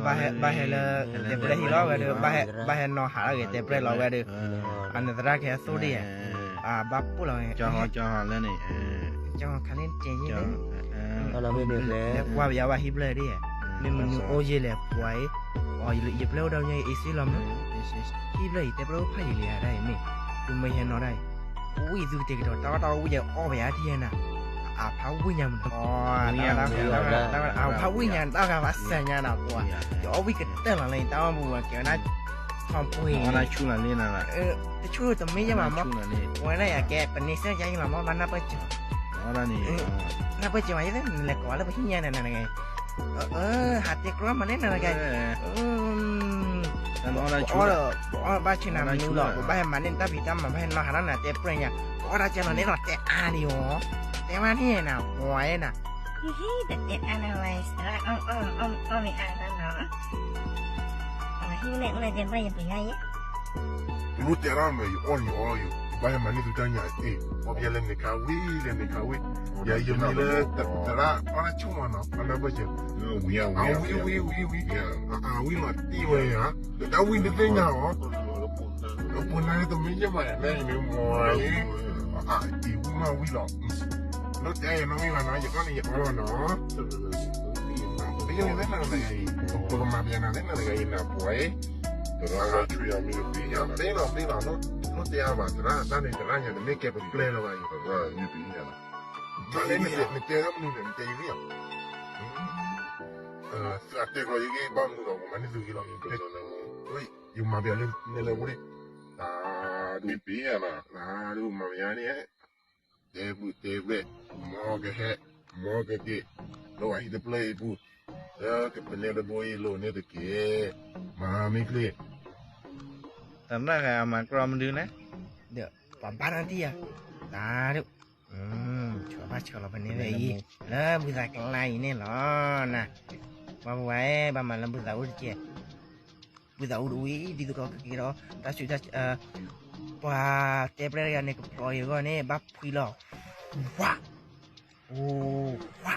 ဘၣ်ဟဲလၢ တဲပျဲၢ်ဟံၣ်လီၤဝဲဒီး ဘၣ်ဟဲနီၤဟးလီၤဂ့ၤ တဲပျဲၢ်လီၤဝဲဒီး အနသရၣ်ကဟဲသိၣ်ဒ်ယဲ ဘၣ်ပိၢ်လီၤ ကၠီဟီလၢန့ၣ် ကၠီဟီခါန့ၣ်တဲယဲ လဲၤကွၢ်ပယါဘၣ်ဟံၣ်ဖျၢၣ်ဒ်ယဲ မ့ၢ်မနုၤအိၣ်ယဲလဲၣ်ပှၤအံၤ ယပျဲၢ်အိၣ်ဒီးညါအံၤစ့လီၤမး ဟံၣ်ဖျၢၣ်အံၤ တဲပျဲၢ်အိၣ်ဖးယံာ်လံဒ်အံၤမ့ၢ် သုမ့ၢ်ဟဲနီၤဒ်အံၤ ဝံၣ်သုကတဲာ်ကတီၤ တၢ်အီၣ်တၢ်အီဝံၣ်ယဲအီၣ်ပယါထံၣ်ယဲနၤ အဖးဝံၣ်ညါမး အဖးဝံၣ်ညါ တၢ်ဂၤဘၣ်စၢၤညါနၤပှၤ ယအီၣ်ဝံၣ်ကတၢၢ်လီၤလၢ တၢ်အီၣ်ပူၤဝဲကဲဝဲဒၣ် ထီၣ်ပှ့ၤ တဆူၣ်တမ့ၢ်ယဲဘၣ်မး ဝဲဒၣ်ယၤကဲ ပန့ဆၢၣ်ယါယံၤလီၤမး ဘၣ်နၢ်ပၢၢ်စၢၤ နၢ်ပၢၢ်စၢၤမး ယဲနလဲၤကိးလၢပဟံၣ်ညါနၤနဂၤ ဟးတဲကြီမးန့ၣ်နဂၤ ပအီၣ်ဘၣ်ဆ့နၤမနုၤလီၤ ပဘၣ်ဟဲမၤန့ၣ်တၢ်ဖံးတၢ်မၤ ဘၣ်ဟဲနီၤဟးထီၣ်နၤတဲပျဲၢ်ညါ ပအီၣ်တၢ်ကဲလီၤန့ၣ်လီၤ တဲအါန့ၣ်အီၤ တဲမးန့ၣ်နၤ ပှၤယဲနၤ ဟံၣ်တဲအါန့ၣ်ဝဲစရၣ်အီၣ်အီၣ်အီၣ်မ့ၢ်အါန့ၣ်လီၤ ဟံၣ်လဲၣ်အိၣ်လၢတဲပျဲၢ်ယပျံၤယါယဲ နတဲရၣ်မး ယအီၣ်ယအီၣ်ယ ယဘၣ်ဟဲမၤန့ၢ်သုတၢ်ညါ ပီၢ်ပယဲလၢန့ၣ်ခါဝံၣ် လဲန့ၣ်ခါဝံၣ် ယၤယမံၤလၢသရၣ်အီၣ်တၢ်ဆူၣ်မးနီၤ အနၢ်ပၢၢ်စၢၤ အဝံၣ်ဝံၣ်ဝံၣ်ဝံၣ် အဝံၣ်လီၤတံၢ်ဝဲယၤ တၢ်ဝံၣ်တသ့ၣ်ညါအီၤ လၢပှၤနၤတမ့ၢ်ယဲမး ယၤန့ၣ်မ့ၢ် အံၤဝံၣ်မးဝံၣ်လီၤ နတဲယၤနီတမံၤဘၣ်နီၤ ယအီၣ်န့ၣ်ယအီၣ်လီၤနီၤ ပယဲန့ၣ်လၢနၤတဂၤအံၤ ပကမၤပယၤနၤလၢနၤတဂၤအံၤနၤပှၤအံၤ သရၣ်ဆူၣ်ယၤမ့ၢ်ပျံၤယၤ သ့လီၤသ့လီၤ နတဲအါဘၣ်သရၣ်တၢ်န့ၣ် သရၣ်ညါတမ့ၢ်ကဲပကျဲလၢၤဘၣ်အံၤ သရၣ်မ့ၢ်ပျံၤယၤ နတဲဒၣ်မနုၤလဲၣ် နတဲယဂ့ၢ်ဧါ သုအတဲကျီယဂ့ၢ်ဘၣ်မနုၤဒီး ပမၤန့ၢ်သုဂ့ၢ်လီၤ ယမၤပယၤလၢနဲလဲၣ်ဝဲ မ့ၢ်ပျံၤယၤနၤ နဒုးမၤပယၤန့ၣ် တဲပူၤတဲပျဲၢ် မ်ကဟဲ မ်ကက့ၤ လၢဝဲဟံၣ်တဖျၢၣ်အံၤပူၤ လၢကပနဲတဘိအံၤလိၤန့ၣ်တက့ၢ် မၤမ့ၢ်ချ့ တၢ်နၢ်ဂၤအမၤကြီမနုၤလဲၣ် ဒီးပှၤဘၣ်နၢ်တံၢ်ယၤ တၢ်ဒုး ဆှၢဘၣ်ဆှၢလီၤဖဲန့ၣ်ဖဲအံၤ လၢဘုသးကျါအံၤန့ၣ်လီၤ နၤ ပှၤပဝဲ ဘၣ်မၤလၢဘုသးအိၣ်တက့ၢ် ဘုသးအိၣ်တအိၣ်အံၤ ဒ်သိးဒီးကက့ၤဒီး တၢ်ဆူးတၢ်ဆါ ပှၤတဲပျဲၢ်တဂၤန့ၣ် ကဖျီအံၤအဂီၢ်န့ၣ် ဘၣ်ဖှံလီၤ ဝါ အိၣ် ဝါ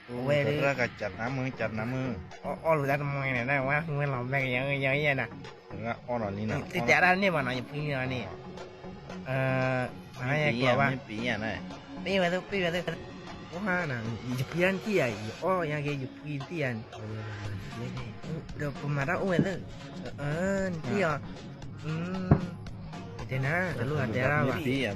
အဝဲ ကၢ်နါမုၢ် အီၣ်လိာ်သးတမံၤန့ၣ် ဝဲဝဲလီၤမဲာ်ကယၤယၤယၤနၤ တတဲအါတၢ်န့ၣ်ဘၣ်နီၤ ယဖှံန့ၢ်အီၤန့ၣ် မ့ၢ်ပျံၤယၤ ပ့ၢ်ဝဲသ့ၣ် ပ့ၢ်ဝဲသ့ၣ် အိၣ်ဟါနၤ ယဖှံတၢ်နထံၣ်ယၤ ယအီၣ်ယၤက့ၤ ယဖှံတၢ်ယၤန့ၣ် ဒီးပမၤတၢ်အိၣ်ဝဲသ့ၣ် နထံၣ်အီၤ တဲနၤ တလိၣ်ဟးတဲတၢ်ဘၣ် တၢ်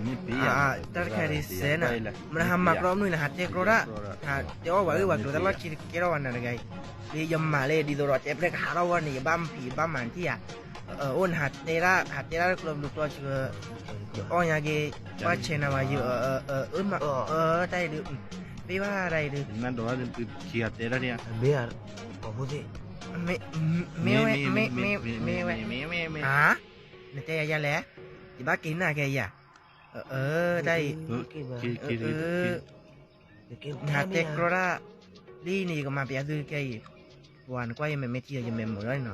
တခါဒ်စဲနၤ မနဟးမၤကြီမနုၤလဲၣ် ဟးတဲကြီတၢ် တဲအီၣ်ပှၤဂ့ၢ်ပှၤကျိၤတၢ်လီၢ်ခံတကဲထီၣ်ဘၣ်နၤတဂၤအံၤ လၢယမၤလၢဒ်သိးဒီးတဲပျဲၢ်ကဟးထီၣ်ဝဲန့ၣ် ယဘၣ်မဖံးယဘၣ်မၤနထံၣ်ယၤ အိၣ်နဟးတဲတၢ် ဟးတဲတၢ်လၢကျိဘျုးကျိဆှၢ ယအီၣ်ညါက့ၤ ဘၣ်ဆဲးနၤဘၣ်ယ အၢ တၢ်အံၤဒုး ပ့ၢ်ဘၣ်တၢ်အံၤဒုး မ့ၢ် မ့ၢ်ဝဲ မ့ၢ်ဝဲ မ့ၢ်ဝဲ မ့ၢ်ဝဲ နတဲယၤယၤလဲၣ် ယဘၣ်က့ၤနၢ်က့ၤယၤ အၢ တၢ်အံၤ နဟးတဲကြီတၢ် လံန့ၣ် ယကမၤပျးသုခဲအံၤ ပှၤနကွၢ်ယမဲာ်မ့ၢ်ထံၣ်ဒီး ယမဲာ်မုာ်လီၤန့ၣ်နီ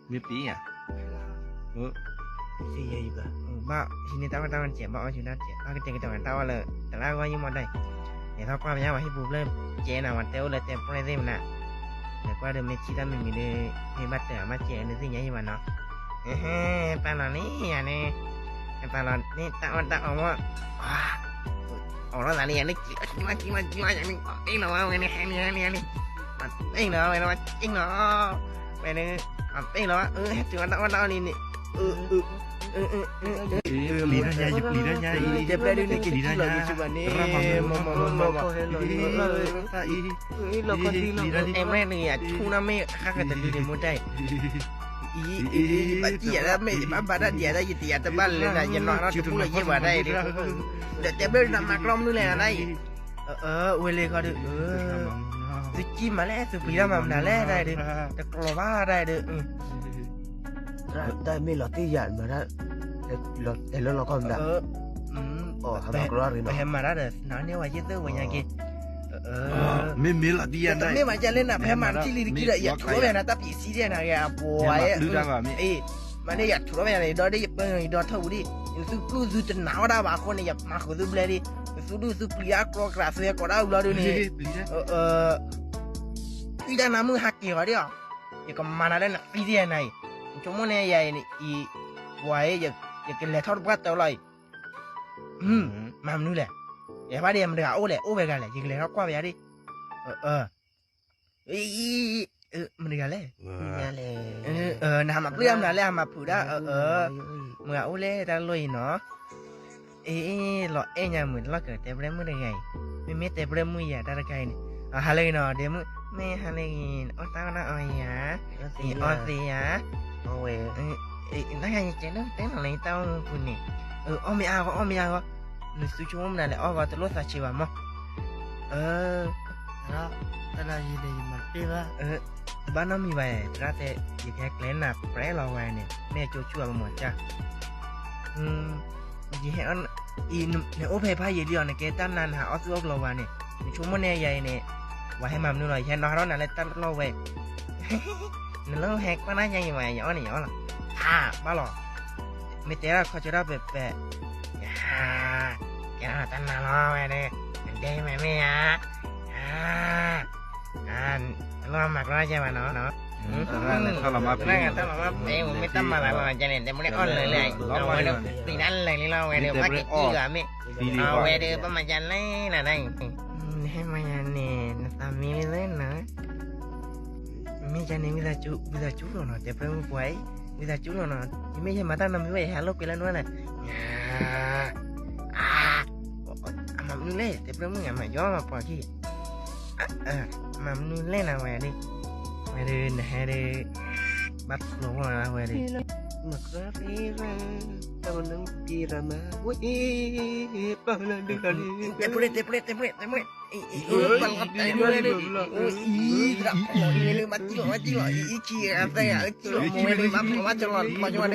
ၤ မ့ၢ်ပျံၤဧါ ဘၣ်ဟံးန့ၢ်တၢ်ဝဲတၢ်ဝဲတကဲး ဘၣ်အီၣ်ဆူၣ်တၢ်တကဲး ဘၣ်ကတဲာ်ကတီၤတၢ်အီၣ်လၢ တလါဂီၢ်ယံၢ်မီၢ်ဒၣ်အံၤ လဲၤထီၣ်ကွၢ်ပယါဝဲဟံၣ်ပူၤဖျၢၣ်ကဲနၤ ဝဲတဲအိၣ်လၢတဲပျဲၢ်သ့ၣ်မနုၤ လဲၤကွၢ်ဒီးမ့ၢ်ထံၣ်တၢ်မံၤမံၤဒီး မ့ၢ်ဘၣ်တဲဘၣ်ကဲနသ့ၣ်ညါယံၢ်ဘၣ်နီၤ ဟဲပာ်လီၤန့ၣ်ယၤန့ၣ် ဟဲပာ်လီၤန့ၣ်တၢ်အီၣ်တၢ်အီမီၢ် အီၣ်လီၤသးန့ၣ်ယၤန့ၣ် ကံမးကံမးကံမးယၤန့ၣ် ပှၤပ့ၢ်လီၤဝဲန့ၣ် ဟဲန့ၣ်ဟဲန့ၣ်ဟဲန့ၣ် ပှၤပ့ၢ်လီၤဝဲန့ၣ် ပှၤပ့ၢ်လီၤ ဝဲန့ၣ် ပှၤပ့ၢ်လီၤ အၢ ဟဲတုၤဝဲတၢ်အီၣ်တၢ်အီလံန့ၣ် ပျံၤတၢ်ညါ ယပျံၤတၢ်ညါ တဲပျဲၢ်ဒုးန့ၣ် က့ၤထံၣ်လီၤက့ၤဆူဘၣ်န့ၣ် မ့ၢ်မ့ၢ်မ့ၢ်မ့ၢ် အဲၣ်မ့ၢ်န့ၣ်ယၤထူၣ်နီၢ်မ့ၢ်အခါကတဒုန့ၣ်မိၢ်တၢ်အံၤ အံၤ ဘၣ်တံၢ်ယၤဒၣ်မ့ၢ် ဘၣ်ဘၣ်ဒၣ်ဒံးယၤဒၣ် ယတယာ်တဘၣ်လၢနၤ ယနီၢ်ဟးထီၣ်တဘူၣ်လၢယဲၢ်ဘၣ်ဒၣ်အံၤ ဒီးတဲဘျၢနၤမၤကြီမနုၤလဲၣ်နၤဒၣ်အံၤ အၢ ဝဲလၢခီဒုး သုကံမးလဲၣ် သုပျံၤတၢ်မၤမနုၤလဲၣ်ဒၣ်အံၤဒုး တကျိၤဘၣ်ဒၣ်အံၤဒုး တၢ်မ့ၢ်လီၤတံၢ်ယၤ မၤတၢ် တဲလၢလီၤကီၢ်မတၤ ပဟဲမၤတၢ်ဒီး နၤန့ၢ်ဝဲယဲၢ်သၢဝဲညါက့ၤ မ့မ့ၢ်လီၤတံၢ်ယၤ တမ့ၢ်ဘၣ်ကၢ်လၢနၤ ဖဲမၤတထံၣ်လံတကံၢ်ဒီး ယထူၣ်ထီၣ်ဝဲနၤ တၢ်ပံးစံဒဲနၤဂ့ၤ အပှၤ မ့ၢ် မၤန့ၢ်ယၤထူၣ်ထီၣ်ဝဲယၤန့ၣ် ဒီးဒ်ယပၢယဒီထီၣ်ပူၤဒ် သုပျုၢ်သုတနာ်ဝဲဒၣ်ဘၣ်အဃိန့ၣ် ယမၤဃုာ်သုဘျဲဒ် သူဒုၣ်သူပျံၤအကျိၤကြး သူဟဲကိးဒၣ်ဝံၤလီၤဒုးန့ၣ်, အၢ, သံတၢ်နါမုၢ်ဟးက့ၤဂီၤဒံးအီၤ, ယကမၤနၤလၢနသံဒံးနၤအံၤ, နဆိကမိၣ်န့ၣ်ယၤအံၤ, ပှၤအံၤ, ယကလဲၤထီၣ်တပှၢ်တၢၢ်လီၤအံၤ, မၤမနုၤလဲၣ်, ယဘၣ်ဒံးမတၤတဂၤအိၣ်လဲၣ်, အိၣ်ဝဲဂၤလဲၣ်, ယကလဲၤထီၣ်ကွၢ်ဝဲယၤဒံး, အၢ မတၤတဂၤလဲၣ်, နဟးမၤပျုၢ်အမနၤလဲၣ်, ဟးမၤဖုးဒၣ်, မတၤတဂၤအိၣ်လဲၣ် တၢ်လီၢ်အံၤနီၤ, အ့ လီၤအဲၣ်ညါမုာ်တလီၢ်ကၢၤ တဲပျဲၢ်မုၣ်တဂၤအံၤ, မ့မ့ၢ်တဲပျဲၢ်မုၣ်ယၤတၢ်တခါအံၤန့ၣ်, ဟးလၢဂ့ၤနီၤ ဒဲမုၣ်, မ့ၢ်ဟါလၢဂ့ၤ, အီၣ်တၢ်အီၣ်နၢ်အီယၤ, အီသ့ယၤ, နယကဲလၢတဲနီၤလၢယတၢ်အိၣ်မူပူၤန့ၣ်, အီၣ်မ့ၢ်အါဂီၢ် အီၣ်မ့ၢ်အါဂီၢ်, နသူဆိကမိၣ်မနုၤလဲၣ် အီၣ်ဂီၤတလိၣ်သးဆံးဘၣ်မး, အၢ တၢ်လၢယၤဒီးယမၤတ့ၢ်ဘၣ်, ဘၣ်နီတမံၤဘၣ်, တရၣ်တဲ, ယကဟဲကျဲနၤပြဲလီၤဝဲန့ၣ် မ့ၢ်ကၠိဆူၣ်အကမီၤကၢ်, ယဟဲ, နအိၣ်ဖဲဖးယံာ်လံအီၤ နကဲတၢ်နါနဟးအီၣ်သူၣ်အီၣ်ကလီၤဝဲန့ၣ်, နဆိကမိၣ်န့ၣ်ယၤအံၤန့ၣ်, ပှၤဟဲမၤမနုၤလီၤ ယဟဲနီၣ်ထီၣ်နၤလၢတၢ်လီၢ်ဝဲ နလၢဟဲကွၢ်နၢ်ယါယံၤမး ယအီၣ်န့ၣ်ယအီၣ်လီၤ, အါ, ဘၣ်လီၤ, မ့ၢ်တဲဒၣ်ခီဆၢထီၣ်ပဲာ်ပဲာ်, ကဲနၤတၢ်နါလီၤဝဲဒီး, နဒဲမ့ၢ်မ့ၢ်ဧါ, အါ, တလိၣ်မၤကျီယဲဘၣ်နီၤ, တၢ်လီၤမၢ်ဖဲ, မ့ၢ်တၢ်မၤလၤလီၤကဲန့ၣ် တဲမ့ၢ်လၢအီၣ်လၢာ်လၢာ်, အဝဲဒၣ်ပျံၤတၢ်လၢာ်လံလီၤ ဝဲဒီး ဘၣ်က့ၤအံၤဂၤမ့ၢ်, အဝဲဒီး ဘၣ်မၤကလဲၣ်နၤဒၣ်အံၤ, နဟဲမၤယၤန့ၣ် နသးမံလၢနၤ မ့ၢ်ယၤန့ၣ် ဝံသးစူၤလီၤနီၤ တဲပျဲၢ်မုၣ်ပှၤအံၤ, ဝံသးစူၤလီၤနီၤ, ယမ့ၢ်ယဲမၤတၢ်နီတမံၤဘၣ် ယဟဲလိာ်ကွဲလၢနဝဲလဲၣ်, အမၤမနုၤလဲၣ် တဲပျဲၢ်မုၣ် မၤယီမၤပှၤခံ, မၤမနုၤလဲၣ်နဝဲဒီး, ဝဲဒီးနဟဲဒီး, ဘၣ်ဖျိဝဲဝဲဒီး, မၤကြၢးဖဲ, တၢ်မနုၤပံၤရမၤ, ဝဲ, ပၢ်လၢဒုးလီၤန့ၣ်, တဲပျဲၢ် တဲပျဲၢ် တဲပျဲၢ် တဲပျဲၢ်, အံၤ အံၤ အံၤ ဘၣ်လီၤတဲဝဲဒီး, အံၤ သရၣ်ဖီၣ်န့ၣ် ဘၣ်စံၣ်လီၤ ဘၣ်စံၣ်လီၤ အံၤ အံၤ ခံဂၤသၢဂၤ အံၤ စံၣ်လီၤမ့ၢ်ဝဲဒီး ဘၣ်ဖျိဘၣ်စၢၤလီၤ ဘၣ်စၢၤဝဲ